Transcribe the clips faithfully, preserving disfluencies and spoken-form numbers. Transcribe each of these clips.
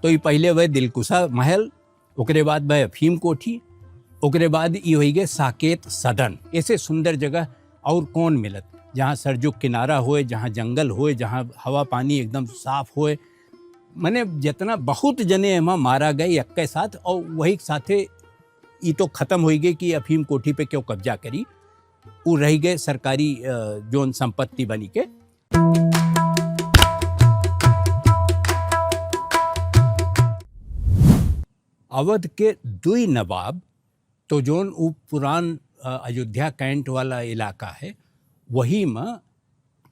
तो ई पहिले वह दिलकुशा महल, ओकरे बाद वह अफीम कोठी, ओकरे बाद ई होई गए साकेत सदन। ऐसे सुंदर जगह और कौन मिलत, जहाँ सरजू किनारा होए, जहाँ जंगल होए, जहाँ हवा पानी एकदम साफ होए। मने जितना बहुत जने एमा मारा गए यक्के साथ, और वही साथे ई तो खत्म होई गए कि अफीम कोठी पे क्यों कब्जा करी, उ रह गए सरकारी, अ, जोन संपत्ति बनी के। अवध के दुई नवाब, तो जोन उ पुरान, अ, अयोध्या कैंट वाला इलाका है, वही में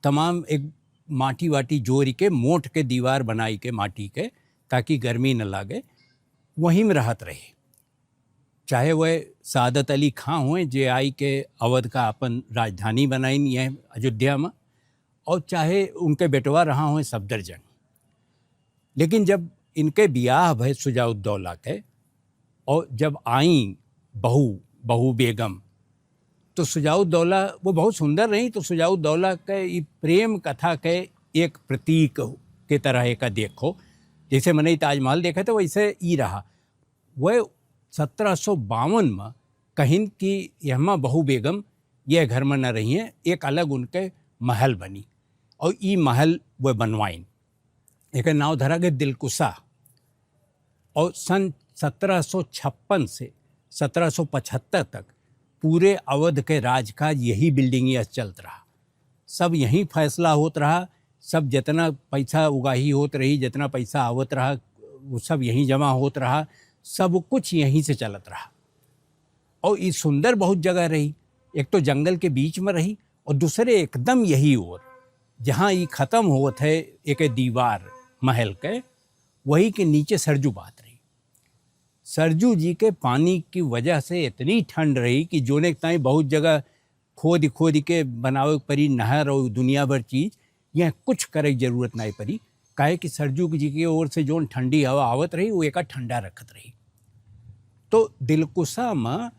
तमाम एक माटी वाटी जोरी के मोट के दीवार बनाई के माटी के, ताकि गर्मी न लागे, वही में रहत रहे। चाहे वह सादत अली खां होए, जे आई के अवध का अपन राजधानी बनाइन ये अयोध्या में, और चाहे उनके बेटवा रहा होए सफदरजंग। लेकिन जब इनके बियाह भय सुजाउद्दौला के, और जब आई बहू, बहू बेगम, तो सुजाउद्दौला वो बहुत सुंदर रही, तो सुजाउद्दौला के ई प्रेम कथा के एक प्रतीक के तरह एका देखो। जैसे मने ई ताजमहल देखे तो वैसे ई रहा। वह सत्रह सौ बावन में कहिन कि यहमा बहू बेगम यह घर में न रही हैं, एक अलग उनके महल बनी, और ई महल वह बनवाइन। एकर नाव धरा गए दिलकुशा। और सन सत्रह सौ छप्पन से सत्रह सौ पचहत्तर तक पूरे अवध के राजकाज यही बिल्डिंगिया चलत रहा। सब यहीं फैसला होत रहा, सब जितना पैसा उगाही होत रही, जितना पैसा आवत रहा, वो सब यहीं जमा होत रहा, सब कुछ यहीं से चलत रहा। और ई सुंदर बहुत जगह रही, एक तो जंगल के बीच में रही, और दूसरे एकदम यही ओर, जहाँ ई खत्म होत है एक दीवार महल के, वही के नीचे सरजू बहत रही। सरजू जी के पानी की वजह से इतनी ठंड रही कि जोने के ताई बहुत जगह खोद खोद के बनावे के परी नहर और दुनिया भर चीज, यह कुछ करे के जरूरत नहीं पड़ी, काहे कि सरजू जी के ओर से जोन ठंडी हवा आवत रही, वो एका ठंडा रखत रही। तो दिलकुशा में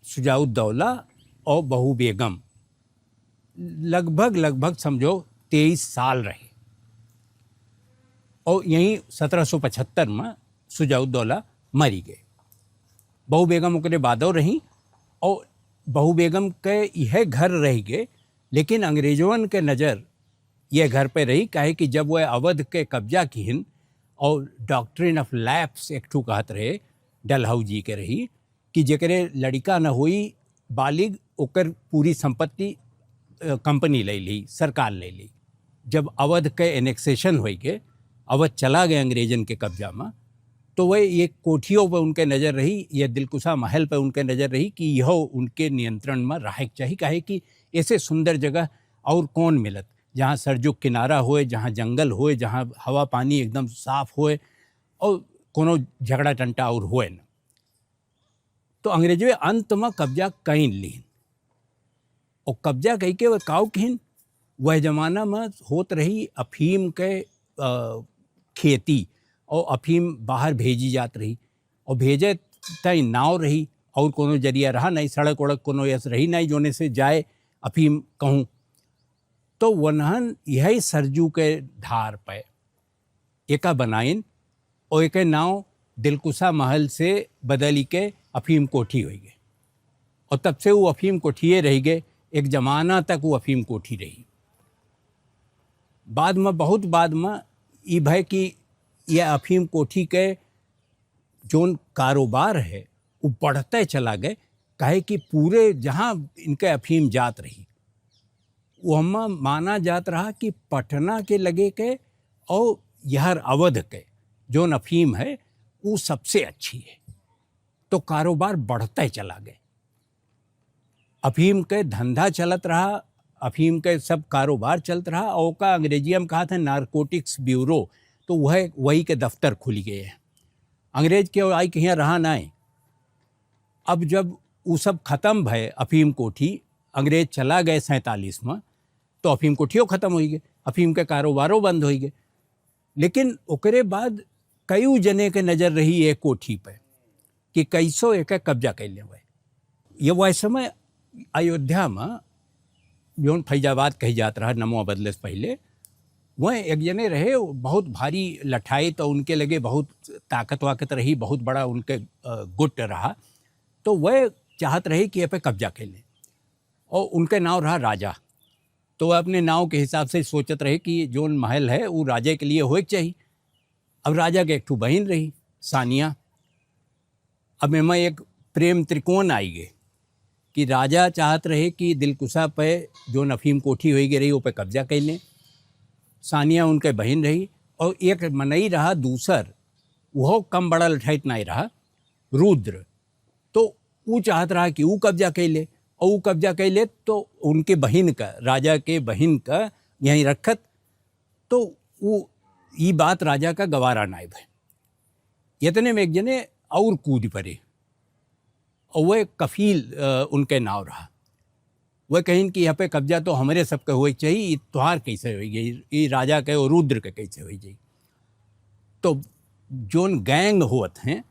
सुजाउद्दौला और बहू बेगम लगभग, लगभग समझो तेईस साल रहे। और यहीं सत्रह सौ पचहत्तर में सुजाउद्दौला मरी गए। बहू बेगम ओकरे बादो रही और बहू बेगम के यह घर रह गए, लेकिन अंग्रेजवन के नज़र यह घर पे रही, काहे कि जब वह अवध के कब्जा किहिन और doctrine of lapse एक ठू कहत रहे, डलहौजी के रही, कि जेकरे लड़िका न होई बालिग, ओकर पूरी संपत्ति, अ, कंपनी ले ली, सरकार ले ली। जब अवध के annexation होई के अवध चला गए अंग्रेजन के कब्जा में, तो वह ये कोठियों पर उनके नज़र रही, ये दिलकुशा महल पर उनके नज़र रही कि यह उनके नियंत्रण में रहे के चाही, काहे कि ऐसे सुंदर जगह और कौन मिलत, जहाँ सरजू किनारा होए, जहाँ जंगल होए, जहाँ हवा पानी एकदम साफ होए और कोनो झगड़ा टंटा और होए न। तो अंग्रेजवे अंत में कब्जा कइन लीन। और कब्जा कई के वह काव किहिन, वह जमाना में होत रही अफीम के, अ, खेती, और अफीम बाहर भेजी जात रही, और भेजे तई नाव रही, और कोनो जरिया रहा नहीं, सड़क उड़क कोनो यस रही नहीं, जोने से जाए अफीम कहूँ। तो वनहन यही सरजू के धार पे एका बनाइन और एके नाव दिलकुशा महल से बदली के अफीम कोठी होई गए। और तब से वो अफीम कोठिए रह गए, एक जमाना तक वो अफीम कोठी रही। बाद में, बहुत बाद में ई भय कि यह अफीम कोठी के जोन कारोबार है, वो बढ़ते चला गए, काहे कि पूरे जहाँ इनके अफीम जात रही, वो हम्मा माना जात रहा कि पटना के लगे के और यहर अवध के जोन अफीम है, वो सबसे अच्छी है। तो कारोबार बढ़ते चला गए। अफीम के धंधा चलत रहा, अफीम के सब कारोबार चलत रहा, और ओका अंग्रेजिया में कहा था narcotics bureau, तो वह वही के दफ्तर खुली गए हैं। अंग्रेज के आई कहीं रहा नाई। अब जब उ सब खत्म भय, अफीम कोठी, अंग्रेज चला गए सैंतालीस में, तो अफीम कोठियो खत्म होई गए, अफीम के कारोबारो बंद होई गए। लेकिन ओकरे बाद कई जने के नज़र रही ये कोठी पे कि कैसो एके कब्जा कर लेवे। ये वह समय अयोध्या में, जौन फैजाबाद कही जात रहा, नमवा बदले से पहले, वह एक जने रहे, बहुत भारी लठाई, तो उनके लगे बहुत ताकत वाकत रही, बहुत बड़ा उनके, अ, गुट रहा। तो वह चाहत रहे कि ए पे कब्जा कर लें, और उनके नाव रहा राजा। तो वह अपने नाव के हिसाब से सोचत रहे कि जौन महल है, वो राजा के लिए होए के चाहिए। अब राजा के एक ठो बहिन रही, सानिया। अब एमा एक प्रेम त्रिकोण आई गए कि राजा चाहत रहे कि दिलकुशा पे जौन अफीम कोठी होई गई रही, ओ पे कब्जा कर लें। सानिया उनके बहिन रही, और एक मनई रहा दूसर, वो कम बड़ा लठाइत नाई रहा, रुद्र। तो ऊ चाहत रहा कि ऊ कब्जा कर ले, और ऊ कब्जा कर ले तो उनके बहिन का, राजा के बहिन का यहीं रखत, तो ऊ, ई बात राजा का गवारा नाई भय। इतने में एक जने और कूद पड़े, और वह कफील, अ, उनके नाव रहा। वह कहिन कि यहाँ पे कब्जा तो हमरे सबके होए के चाहिए, ई तोहार कैसे होई गई, ई राजा के और रुद्र के कैसे होई गई? तो जोन गैंग होत हैं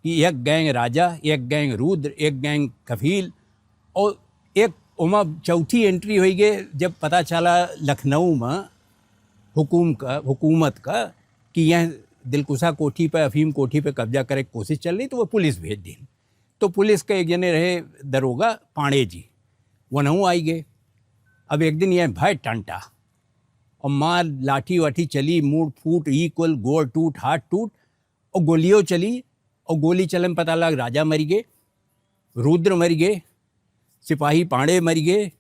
कि एक गैंग राजा, एक गैंग रुद्र, एक गैंग कफील, और एक ओमा चौथी एंट्री होई गए, जब पता चला लखनऊ में हुकूम का, हुकूमत का, कि यह दिलकुशा कोठी पे, अफीम कोठी पे कब्जा करे के कोशिश चल रही, तो वो पुलिस भेज दी। तो पुलिस के एक जने रहे दरोगा पांडे जी, वनहू आई गए। अब एक दिन यह भय टंटा, और मार लाठी वाठी चली, मूड़ फूट, ई कुल, गोड़ टूट, हाथ टूट, और गोलियों चली, और गोली चले में पता लग राजा मर गए, रुद्र मर गए, सिपाही पांडे मर गए,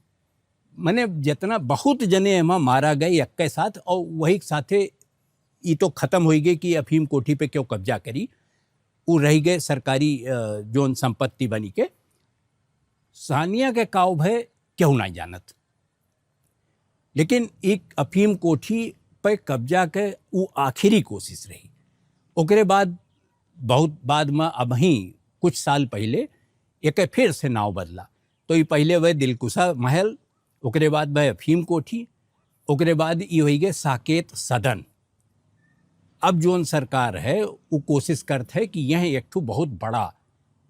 मने जितना बहुत जने एमा मारा गए एक के साथ, और वही साथे ई तो खत्म होई गए कि अफीम कोठी पे क्यों कब्जा करी, उ रह गए सरकारी, अ, जोन संपत्ति बनी के। सानिया के काव भय क्यों ना जानत, लेकिन एक अफीम कोठी पे कब्जा के उ आखिरी कोशिश रही। ओकरे बाद, बहुत बाद में, अबहीं कुछ साल पहले एके फिर से नाव बदला। तो ई पहले वह दिलकुशा महल, ओकरे बाद वह अफीम कोठी, ओकरे बाद ई होई गए साकेत सदन। अब जोन सरकार है, उ कोशिश करत है कि यह एक ठो बहुत बड़ा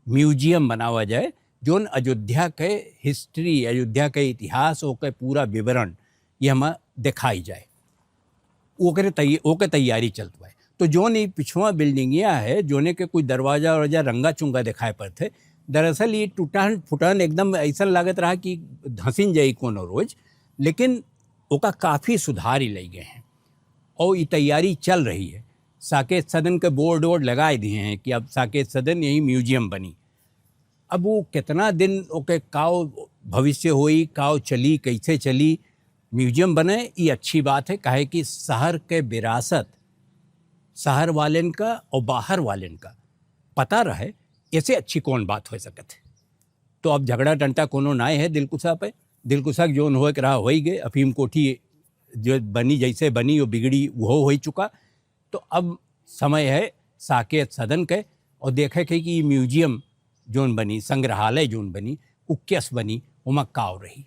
म्यूजियम बनावा जाए, जोन अयोध्या के हिस्ट्री, अयोध्या के इतिहास, ओके पूरा विवरण ये हमें दिखाई जाए। ओकरे तै-, ओके तैयारी चलत बा। तो जोन ई पिछवा बिल्डिंगिया है, जोने के कुछ दरवाजा वरवाजा रंगा चुंगा दिखाई पड़त है, दरअसल ये टूटन फुटन एकदम ऐसा लागत रहा कि धंसिन जाई कोनो रोज, लेकिन ओका काफ़ी सुधार ही लई गए हैं और ये तैयारी चल रही है। साकेत सदन के बोर्ड वोर्ड लगाए दिए हैं कि अब साकेत सदन यही म्यूजियम बनी। अब वो कितना दिन ओके काव भविष्य होई, काव चली, कैसे चली, म्यूजियम बने, ये अच्छी बात है, काहे कि शहर के विरासत शहर वालेन का और बाहर वालेन का पता रहे, ऐसे अच्छी कौन बात हो सकत है। तो अब झगड़ा टंटा कोनो नाय है दिलकुशा पे। दिलकुशा के जोन होए के रहा, होई गए। अफीम कोठी जो बनी, जैसे बनी, वो बिगड़ी, वो होई चुका। तो अब समय है साकेत सदन के और देखे के कि म्यूजियम जोन बनी, संग्रहालय जोन बनी, उ कैस बनी, ओमा काव रही।